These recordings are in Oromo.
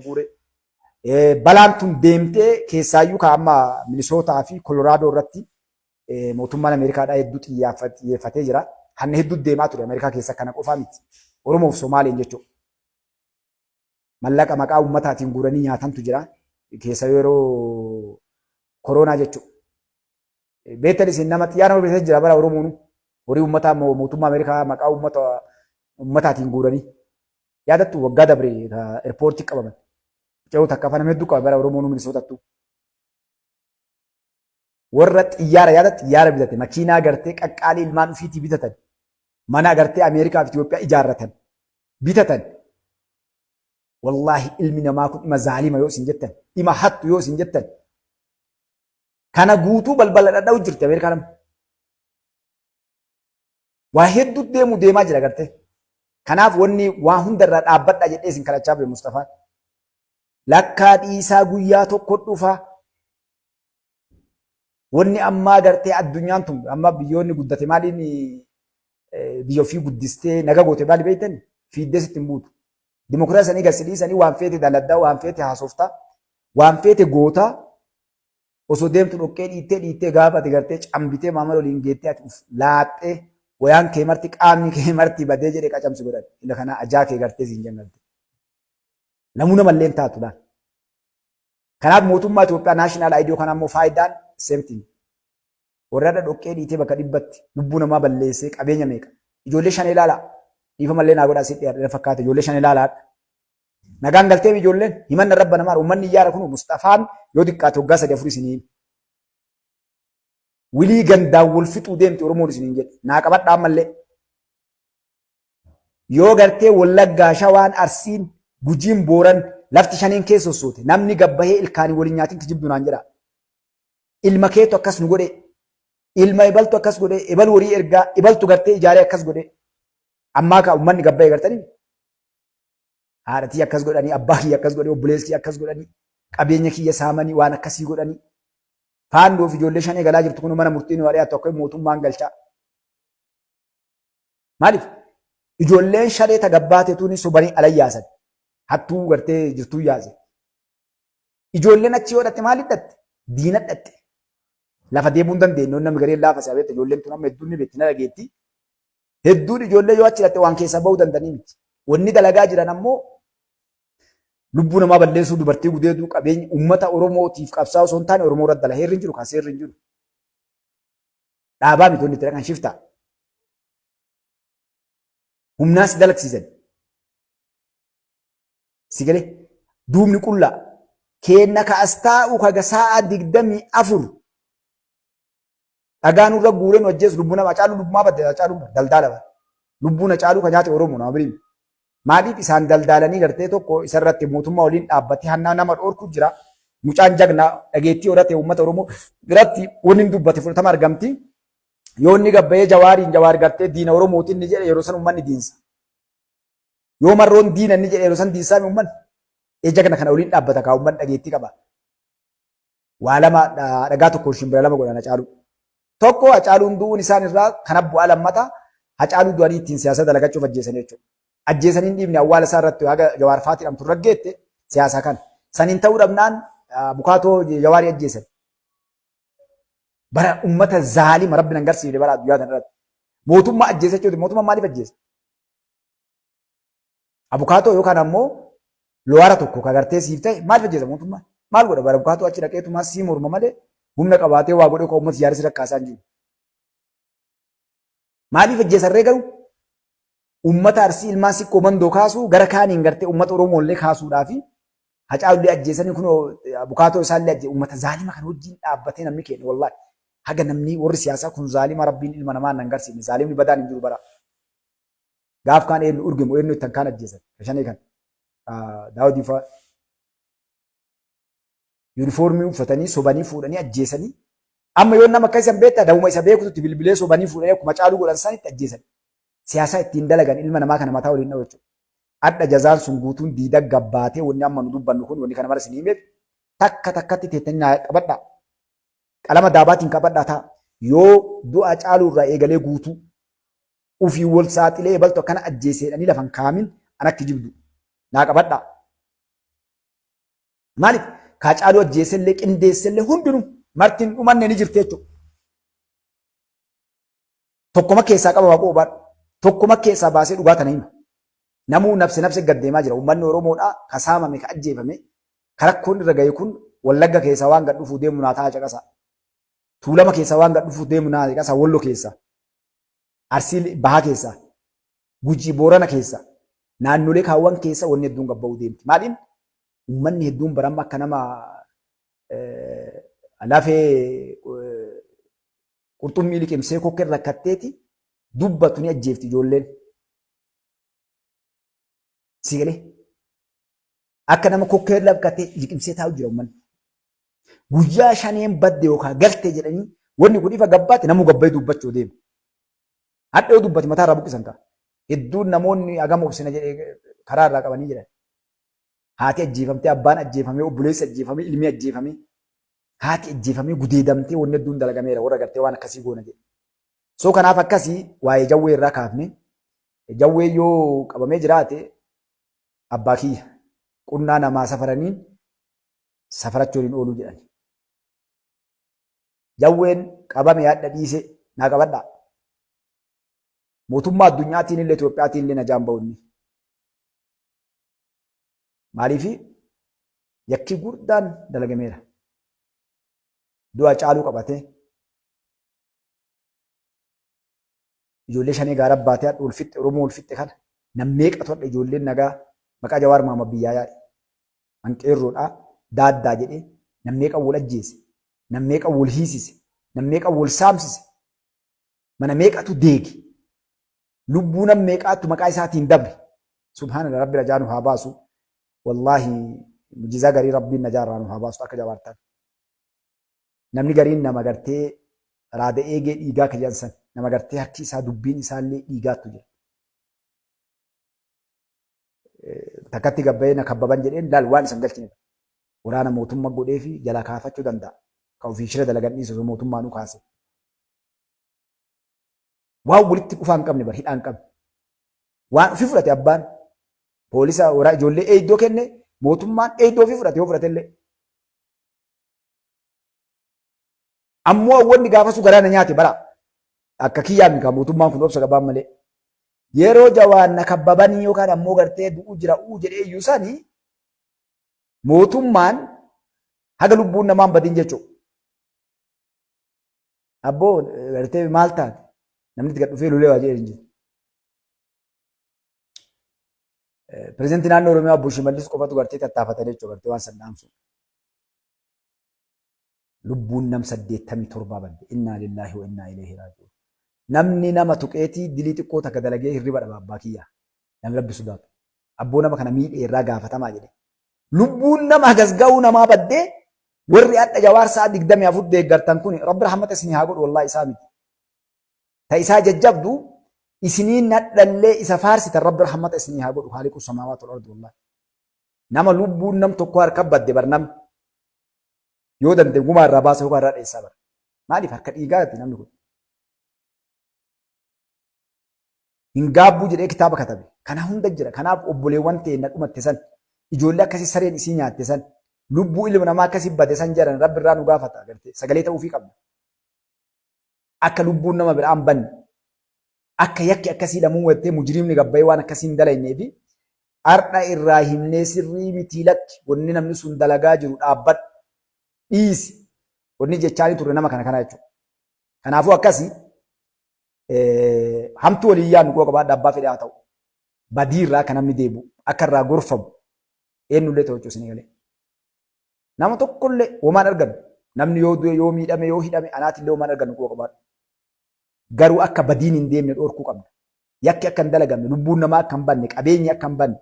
Guure. Balaan tun deemtee keessaayyuu ka amma Minisootaa fi Koloraadoo irratti mootummaan Ameerikaadhaa hedduu xiyyeeffatee jira. Hanna hedduu deemaa ture Ameerikaa keessa kana qofaa miti. Oromoof Somaaleen jechuudha. Mallaqa maqaa uummataatiin guuranii nyaatantu jira. Keessa yeroo koronaa jechuudha. Beektan isin nama xiyyaara nama beektan jira bara Oromoonu. Horii uummataa mootummaa Ameerikaa maqaa uummata uummataatiin guuranii. Yaadattu waggaa dabre eerpoortii qabaman. Ce'uu takka afaan nama hedduu qaba bara Oromoonu Minisootattu. Warra xiyyaara yaada xiyyaara bitate makiinaa gartee qaqqaalii ilmaan ofiitii bitatan mana agartee Ameerikaa fi Itoophiyaa ijaarratan bitatan. Wallaahi ilmi namaa kun dhima zaalima yoo isin jettan dhima hattu yoo isin jettan kana guutuu balbala dhadha'u jirti Ameerikaan amma. Waa hedduu deemu deemaa jira gartee. Kanaaf wanni waa hundarraa dhaabbadhaa jedhee isin kadhachaa ture Mustafaan. Lakkaa dhiisaa guyyaa tokko dhufa. Wanni ammaa gartee addunyaan tun amma biyyoonni guddate maaliin biyya ofii guddistee naga goote maali beektan fiiddee sitti hin buutu. Dimokiraasii sanii gad si dhiisanii waan feete daladdaa waan feete haasoftaa waan feete gootaa osoo deemtu dhoqqee dhiittee dhiittee gaafa ati gartee cambitee maamala waliin geettee ati uf laaxxee wayaan kee marti qaamni kee marti badee jedhee qacamsi godhan. Ila kana ajaa kee gartee siin jangalte. Namuu namallee hin taatu laal. Kanaaf mootummaa Itoophiyaa naashinaal ID yookaan ammoo faayidaan same thing. Warra hadha dhoqqee dhiitee bakka dhibbatti lubbuu namaa balleessee qabeenya meeqa. Ijoollee shan ilaalaa. Dhiifama illee naa godhaa sitti dhiyaadha fakkaata ijoollee shan ilaalaa. Nagaan galtee ijoolleen himanna rabba namaa uummanni iyyaara kun Mustafaan yoo xiqqaate waggaa sadii afurii isinii. Wilii gandaan wal fixuu deemti Oromoon isiniin jedhe. Naa qabadhaa ammallee. Yoo gartee Wallaggaa, Shawaan, Arsiin, Gujiin, Booran lafti shaniin keessa sossoote namni gabbahee ilkaanii waliin nyaatiin kijibdu naan jedha. Ilma keetu akkas nu godhe. Ilma ebaltu akkas godhe. Ebalu horii ergaa. Ebaltu gartee ijaaree akkas godhe. Ammaa kaa uummanni gabbahee gartanii haadha tiyya akkas godhanii abbaa kiyya akkas godhanii obboleessi kiyya akkas godhanii qabeenya kiyya saamanii waan akkasii godhanii faandoof ijoollee shanee galaa jirtu kun mana murtii nu dhiyaatu akka mootummaan galchaa. Maaliif? Ijoolleen shanee tagabbaate tuni sobanii ala yaasan. Hattuu gartee jirtuu yaase. Ijoolleen achi yoo dhatte maal hidhatte? Diina dhatte. Lafa deemuu hin dandeenye namni gareen laafa si beekta ijoolleen tun amma hedduun ni beekti na dhageetti. Hedduun ijoollee yoo achi dhatte waan keessaa bahuu danda'anii miti. Wanni dalagaa jiran ammoo lubbuu namaa balleessuu dubartii gudeeduu qabeenya uummata Oromootiif qabsaa'uu osoo hin taane Oromoo irratti dala. Heerri hin jiru kan seerri hin jiru. Dhaabaa miti wanni itti dhaqan shiftaa. Humnaan si dalagsiisan. Si galee duubni qullaa. Keenna ka as taa'u kaga sa'a 24 dhagaa nurra guuree nu ajjeesu lubbuu nama Hacaaluu lubbumaa badde Hacaaluun daldaala bara. Lubbuun Hacaaluu ka nyaate Oromoo nama biriin. Maaliif isaan daldaalanii gartee tokko isarratti mootummaa waliin dhaabbatee hannaa nama dhoorku jira. Mucaan jagna dhageettii horate uummata Oromoo biratti wanni inni dubbate fudhatama argamti. Yoo inni gabbayee Jawaariin Jawaar gartee diina Oromootiin ni jedhe yeroo san uummanni diinsa. Yoo Marroon diina inni jedhe yeroo san diinsaa uummanni. Ee jagna kana waliin dhaabbata kaa uummanni dhageettii qaba. Waa lama dhagaa tokkoon shimbira lama godhan Hacaaluu. Tokko Hacaaluun du'uun isaan irraa kana bu'aa lammata Hacaaluu du'anii ittiin siyaasa dalagachuuf ajjeesanii jechuudha. Ajjeesanii hin dhiibne awwaala isaa irratti haga Jawaar Faatii jedhamtu irra geette siyaasa kana. Saniin ta'uu dhabnaan bukaatoo Jawaarii ajjeesan. Bara ummata zaalima rabbi nan garsiifne bara addunyaa kana irratti. Mootummaa ajjeesa jechuudha. Mootummaa maaliif ajjeesa? Abukaatoo yookaan ammoo lo'aara tokko ka gartee siif ta'e maaliif ajjeesa mootummaan? Maal godha bara abukaatoo achi dhaqeetumaa sii morma malee humna qabaatee waa godhee ka uummata ijaaree si rakkaasaa hin jiru. Maaliif ajjeesarree garuu? Uummata Arsii ilmaan sikkoo mandoo kaasuu gara kaaniin gartee uummata Oromoo illee kaasuudhaa fi Hacaaluu illee ajjeesanii kunoo abukaatoo isaa illee ajjeesan uummata zaalima kana wajjin dhaabbatee namni keenya wallaahi haga namni warri siyaasaa kun zaalima rabbiin ilma namaa nan garsiifne zaalimni badaan hin jiru bara. Gaaf kaan eenyu urgimu eenyu ittan kaan ajjeesan shanee kan daawudii fa'aa yuunifoormii uffatanii sobanii fuudhanii ajjeesanii amma yoo nama akka isan beektaa dawuma isa beekututti bilbilee sobanii fuudhanii akkuma caaluu godhan sanitti ajjeesan. Siyaasaa ittiin dalagan ilma namaa kana mataa waliin dha'u jechuudha. Adha jazaan sun guutuun diida gabbaatee wanni amma nu dubbannu kun wanni kana mara isin himeef takka takkatti teettanii naa qabadhaa. Qalama daabaatiin qabadhaa ta'a. Yoo du'a caaluu irraa eegalee guutuu ufii wal saaxilee ebaltu akkana ajjeeseedhanii lafan kaamin an akka jibdu naa qabadhaa. Maaliif? Ka Hacaaluu ajjeesellee qindeessellee hundinuu marti hin dhumanne ni jirti jechuudha. Tokkoma keessaa qaba waaqoo hubaadhu. Tokkoma keessaa baasee dhugaa tana hima. Namuu nabse nabse gad deemaa jira. Uummanni Oromoodhaa ka saamame ka ajjeefame ka rakkoon irra gahe kun Wallagga keessaa waan gad dhufuu deemu naa ta'a caqasaa. Tuulama keessaa waan gad dhufuu deemu naa caqasaa Wollo keessaa. Arsii bahaa keessaa. Gujii Boorana keessa. Naannolee kaawwan keessa wanni hedduun gad ba'uu deemti. Maaliin uummanni hedduun baramma akka nama lafee qurxummii liqimsee kokkeen rakkatteeti dubbatu ni ajjeefti ijoolleen. Si galee akka nama kokkeen rakkatee liqimsee taa'u jira uummanni. Guyyaa shaneen badde yookaan galte jedhanii wanni kun ifa gabbaatti namuu gabbayee dubbachuu deema. Hadha yoo dubbate mataa irraa buqqisan ta'a. Hedduun namoonni hagam obsina jedhee karaa irraa qabanii jiran. Haati ajjeefamtee, abbaan ajjeefamee, obboleessi ajjeefamee, ilmi ajjeefamee, haati ajjeefamee gudeedamtee wanni hedduun dalagameera warra gartee waan akkasii goona jedhe. So kanaaf akkasii waa'ee jawwee irraa kaafne jawwee yoo qabamee jiraate abbaa kiyya qunnaa namaa safaraniin safarachuun hin ooluu jedhani. Jawween qabame hadha dhiise naa qabadhaa. Mootummaa addunyaatiin illee Itoophiyaatiin illee najaan ba'u inni. Maaliif yakki guddaan dalagameera. Du'a caaluu qabatee ijoollee shanee gaara baatee hadha ulfitte Oromoo ulfitte kana nam meeqatu hadha ijoolleen nagaa maqaa Jawaar Mahammad biyyaa yaa'e. Hanqeerroodhaa daaddaa jedhee nam meeqa wal ajjeese nam meeqa wal hiisise nam meeqa wal saamsise mana meeqatu deege lubbuu nam meeqaatu maqaa isaatiin dabre subhaanallah rabbi rajaa nu haa baasu wallaahi mujizaa garii rabbiin najaa irraa nu haa baasu akka jabaartan namni gariin nama gartee raada eegee dhiigaa kayyan san nama gartee harki isaa dubbiin isaallee dhiigaattu jira takkatti gabbayee na kabbaban jedheen laal waan isan galchine waraana mootummaa godhee fi jala kaafachuu danda'a ka ofii shira dalagan dhiisu osoo mootummaa nu kaase Waan walitti dhufaa hin qabne bar hidhaa hin qabne. Waan ofii fudhate abbaan poolisa waraa ijoollee eeydoo kenne mootummaan eeydoo ofii fudhate yoo fudhate illee. Ammoo wanni gaafasu garaa na nyaate bara akka kiyyaa mika mootummaan kun obsa qabaan malee. Yeroo jawaan na kabbabanii yookaan ammoo gartee du'uu jira uu jedhee iyyuu sani mootummaan haga lubbuun namaan badin jechuudha. Abboo gartee maal taate? Namni itti gad dhufee lolee waa jedhee hin jiru. Pireezidantii naannoo Oromiyaa obbo Shimallis qofatu gartee tattaafatan jechuudha gartee waan san dhaamsu. Lubbuun nam 87 badde. Innaa lillaahi wa innaa ilayhi raaji'uun. Namni nama tuqeetii dilii xiqqoo takka dalagee hirriba dhaba abbaa kiyyaa. Namni rabbi sodaatu. Abboo nama kana miidhee irraa gaafatamaa jedhe. Lubbuun nama hagas ga'uu namaa baddee warri hadha jawaar sa'a 24 deeggartan kun rabbi rahmata isinii haa godhu wallahi isaa miti. Ta isaa jajjabdu isiniin hadhallee isa faarsitan rabbi rahmata isinii haa godhu haaliqu samaawaat wal ardi wallahi. Nama lubbuun nam tokko harka badde bar namni yoo danda'e gumaa irraa baasa yookaan irraa dheessaa bar. Maaliif harka dhiigaati namni kun. Hin gaabbuu jedhee kitaaba katabe. Kana hunda jira. Kanaaf obboleewwan teenna dhumatte san, ijoollee akkasii sareen isii nyaatte san, lubbuu ilma namaa akkasii bade san jaran rabbi irraa nu gaafata agartee sagalee ta'uufii qabna. Akka lubbuun nama biraa hin banne, akka yakki akkasii lamuu wattee mujriimni gabbayee waan akkasii hin dalaynee fi har'a irraa himnee sirrii mitii lakki wanni namni sun dalagaa jiru dhaabbadhu dhiisi wanni jechaanii turre nama kana kana jechuudha. Kanaafuu akkasii Hamtuu waliin yaadnu quba qabaadha abbaa fedhe haa ta'u. Badii irraa akka namni deebi'u akka irraa gorfamu eenyullee ta'u jechuun isinii galee. Nama tokkollee homaan argannu namni yoo du'e yoo miidhame yoo hidhame anaatillee homaan argannu quba qabaadha. Garuu akka badiin hin deemne dhorkuu qabna. Yakki akka hin dalagamne lubbuun namaa akka hin banne qabeenyi akka hin banne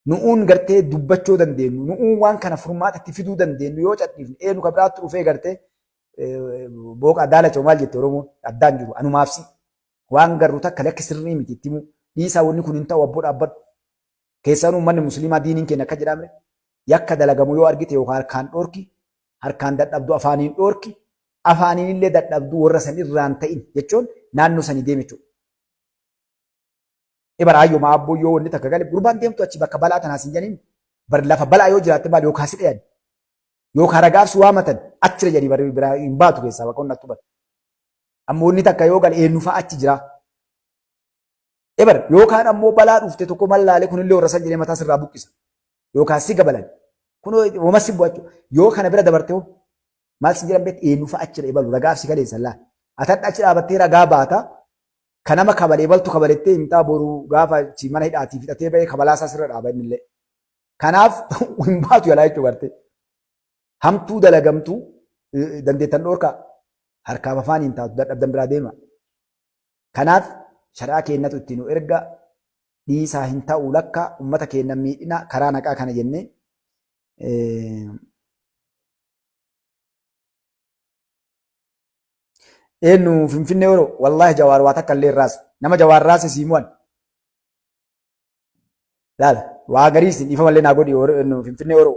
Nu'uun gartee dubbachuu dandeenyu, nu'uun waan kana furmaata itti fiduu dandeenyu yoo cadhiifne eenu ka biraatti dhufee gartee booqa daalacha maal jette Oromoon addaan jiru anumaaf si waan garru takka lakki sirrii miti itti himuu dhiisaa wanni kun hin ta'u abboo dhaabbadhu. Keessanuu uummanni musliimaa diiniin keenya akka jedhamre yakka dalagamu yoo argite yookaan harkaan dhoorki harkaan dadhabdu afaaniin dhoorki afaaniin illee dadhabdu warra san irraan ta'in jechuun naannoo sanii deeme jechuudha. Ebar ayyoo maa abboo yoo wanni takka gale gurbaan deemtu achi bakka balaa tanaas hin jedhin bar lafa balaa yoo jiraatte maal yookaan si dhayan yookaan ragaaf si waamatan achira jedhii bar biraa hin baatu keessaa bakka onnattu bar. Amma wanni takka yoo gale eenyu fa'a achi jira. Ebar yookaan ammoo balaa dhufte tokko mallaalee kunillee warra san jedhee mataa sirraa buqqisa. Yookaan si gabalan. Kunoo wama si bu'achu. Yoo kana bira dabarte hoo maal si jedhan beektu eenyu fa'a achira ebalu ragaaf si kaleessan laa. Atadha achi dhaabattee ragaa baata. Ka nama kabalee baltu kabalettee himtaa boru gaafa achi mana hidhaatii fixatee bahee kabalaa isaa sirra dhaaba innillee. Kanaaf hin baatu yalaa jechuu gartee. Hamtuu dalagamtuu dandeettan dhoorkaa harkaaf afaan hin taatu dadhabdan biraa deema. Kanaaf shari'aa keennatu itti nu erga dhiisaa hin ta'u lakka ummata keenna miidhina karaa naqaa kana jennee eenyu Finfinnee oro wallaahi Jawaar waa takka illee irraas nama Jawaar raase sii mu'an laala waa garii isin dhiifama illee naa godhi eenyu Finfinnee oro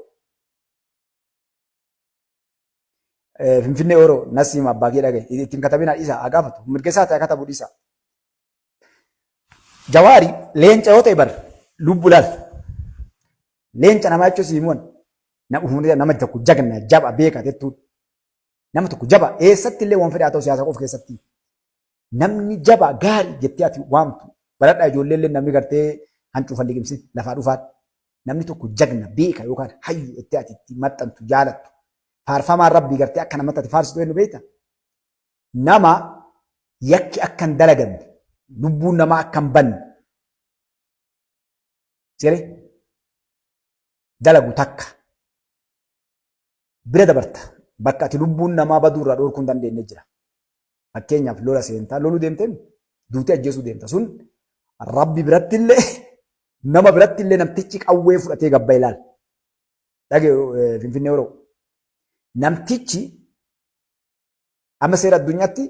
Finfinnee oro nasiima abbaa kee dhagaye ittiin katabinaa dhiisa haa gaafatu mirga isaa ta'e katabu dhiisa. Jawaari leenca yoo ta'e bar lubbu laal leenca namaa jechuun sii mu'an nama tokko jagna jaba beeka jettuun. Nama tokko jaba eessatti illee waan fedhe haa ta'u siyaasa qofa keessatti. Namni jaba gaarii jettee ati waamtu baradhaa ijoollee illee namni gartee hancuufa liqimsin lafaa dhufaan. Namni tokko jagna beeka yookaan hayyu jettee ati itti maxxantu jaalattu. Faarfamaan rabbii gartee akka namatti ati faarsitu eenyu beekta? Nama yakki akka hin dalagamne lubbuun namaa akka hin banne. Siree dalagu takka. Bira dabarta. Bakka ati lubbuun namaa baduu irraa dhoorkuu hin dandeenye jira. Fakkeenyaaf lola seentaa loluu deemteen duutee ajjeesuu deemta. Sun Rabbi biratti illee nama biratti illee namtichi qawwee fudhatee gabba ilaala. Dhage Finfinnee Oromoo. Namtichi amma seera addunyaatti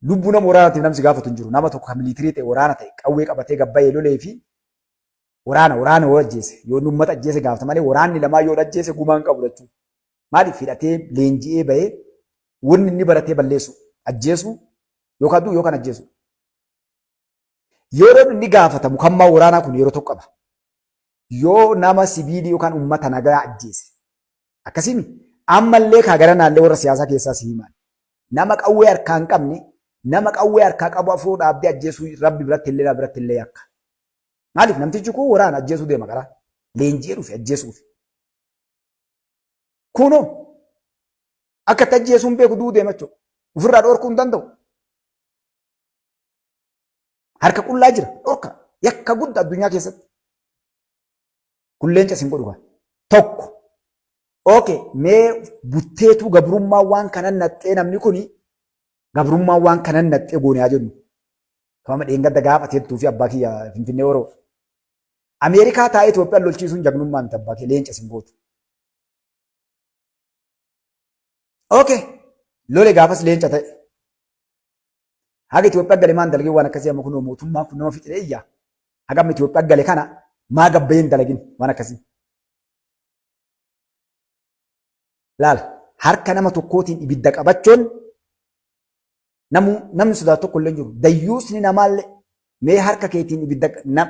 lubbuu nama waraanaatiif namni si gaafatu hin jiru. Nama tokko kan miliitirii ta'e waraana ta'e qawwee qabatee gabbayee lolee fi waraana waraana yoo ajjeese yoo inni uummata ajjeese gaafata malee waraanni lamaa yoo ajjeese gumaa hin qabu jechuudha. Maaliif hidhatee leenji'ee bahee wanni inni baratee balleessu ajjeesu yookaan du'u yookaan ajjeesu. Yeroo inni gaafatamu kan maa waraanaa kun yeroo tokko qaba. Yoo nama sibiilii yookaan uummata nagaa ajjeese. Akkasiimi ammallee kaa gara naallee warra siyaasaa keessaa si himaan. Nama qawwee harkaa hin qabne nama qawwee harkaa qabu afoo dhaabdee ajjeesuu rabbi biratti illee na biratti illee yakka. Maaliif namtichi kun waraana ajjeesuu deema karaa leenji'ee dhufe ajjeesuuf. Kunoo akka itti ajjeesuun beeku du'uu deema jechuudha. Ofirraa dhorkuu hin danda'u. Harka qullaa jira dhorka yakka guddaa addunyaa keessatti. Kun leenca sin godhu kan tokko. Okay, mee butteetuu gabrummaa waan kanan naxxee namni kuni gabrummaa waan kanan naxxee goone haa jennu. Kamama dheengadda gaafa teettuu fi abbaa kiyya Finfinnee Oroo. Ameerikaa taa'ee Itoophiyaan lolchiisuun jagnummaa miti abbaa kee leenca sin gootu. Okay, lole gaafas leenca ta'e. Haga Itoophiyaa gale maan dalagin waan akkasii amma kunoo mootummaan kun nama fixee iyya. Haga amma Itoophiyaa gale kana maa gabbayeen dalagin waan akkasii. Laal harka nama tokkootiin ibidda qabachuun namu namni sodaatu tokko illee hin jiru. Dayyuusni namaallee mee harka keetiin ibidda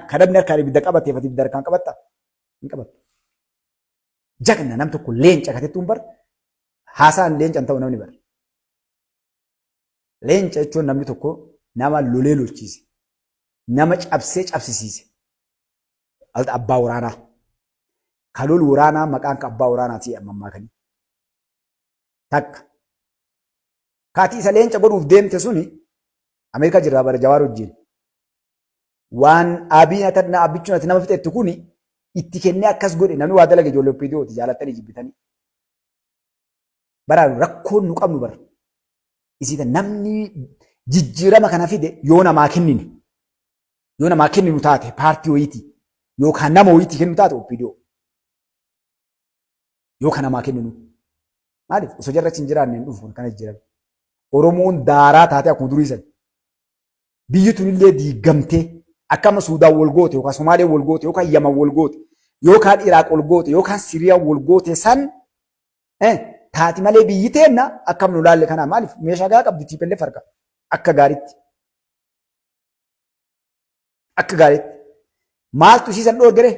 ka namni harkaan ibidda qabateef ati ibidda harkaan qabatta hin qabattu. Jagna nam tokko leenca katettuun bar haasaan leenca hin ta'u namni bar. Leenca jechuun namni tokko nama lolee lolchiise, nama cabsee cabsisiise. Alta abbaa waraanaa. Ka lolu waraanaa maqaan ka abbaa waraanaati amma ammaa kani. Takka. Kaati isa leenca godhuuf deemte suni Ameerikaa jirraa bara Jawaar wajjin. Waan Abiyin ati na abbichuun ati nama fixettu kuni itti kennee akkas godhe namni waa dalage ijoollee OPDOti jaalattanii jibbitanii. Bara rakkoon nu qabnu bara. Isiita namni jijjiirama kana fide yoo namaa kennine yoo namaa kenninu taate paartii wayiitii yookaan nama wayiitii kennu taate OPDO yoo kan namaa kenninu. Maaliif osoo jarri achi hin jiraanne hin dhufu kana jijjiirame. Oromoon daaraa taate akkuma durii san. Biyyi tunillee diigamtee akka amma Suudaan wal goote yookaan Somaaleen wal goote yookaan Yaman wal goote yookaan Iraaq wal goote yookaan Siriyaan wal goote san taati malee biyyi teenna akkam nu laalle kanaa maaliif meeshaa gaa qabdi TPLF harka akka gaariitti. Akka gaariitti. Maaltu isiisan dhoorgere?